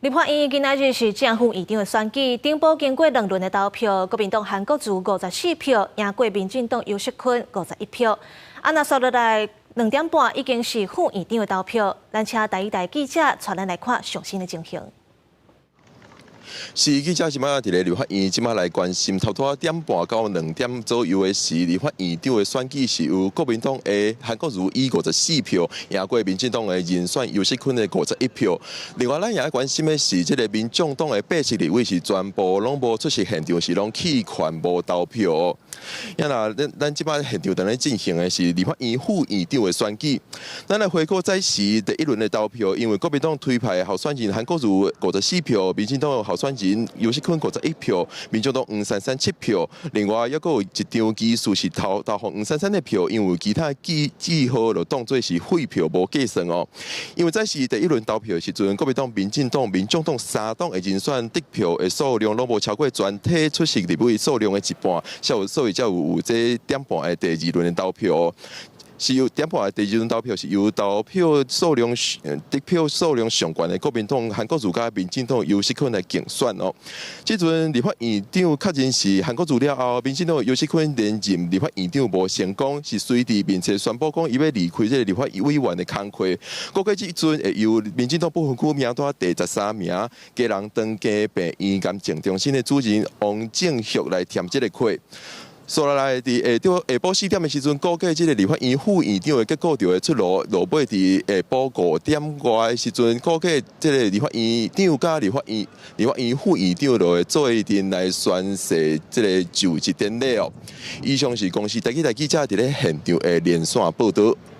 立法院今仔日是正副院長的選舉，頂晡經過兩輪的投票，國民黨韓國瑜54票，贏過民進黨游錫堃51票。啊，若紲落來2點半已經是副院長的投票，咱請台語台記者帶咱來看上新的情形。是記者這擺佇咧立法院，這擺來關心，差不多點半到2點左右的時，立法院長的選舉是由國民黨的韓國瑜以54票贏過民進黨的人選游錫堃的51票。另外，咱也關心的是，這个民眾黨的八席立委是全部攏無出席現場，是攏棄權無投票。啊若咱咱這擺現場當咧進行的是立法院副院長的選舉。咱來回顧早時第一輪的投票，因為國民黨推派的候選人韓國瑜54票，民進黨的候選人游錫堃51票，民眾黨黃珊珊7票，另外猶閣有一張機數是投投予黃珊珊的票，因為其他記記號就當做是廢票無計算哦。因為早時第一輪投票的時陣，國民黨、民進黨、民眾黨三黨的人選得票的數量攏無超過全體出席立委數量的一半，所以才有這點半的第二輪的投票。是由點半的第二輪投票是由投票數量得票數量上懸的國民黨韓國瑜佮民進黨游錫堃來競選哦。這陣立法院長確認是韓國瑜了後，民進黨游錫堃連任立法院長無成功，是隨佇面冊宣布講伊欲離開這个立法委員的工課。估計這陣會由民進黨不分區名單第13名基隆長庚病院癌症中心的主任王正旭來添這个缺。紲落來，佇下晝下晡4點的時陣，估計這个立法院副院長的結果就會出爐。落尾佇下晡5點外的時陣，估計這个立法院長佮立法院副院長就會做陣來宣誓這个就職典禮哦。以上是公視台語台記者佇咧現場的連線報導。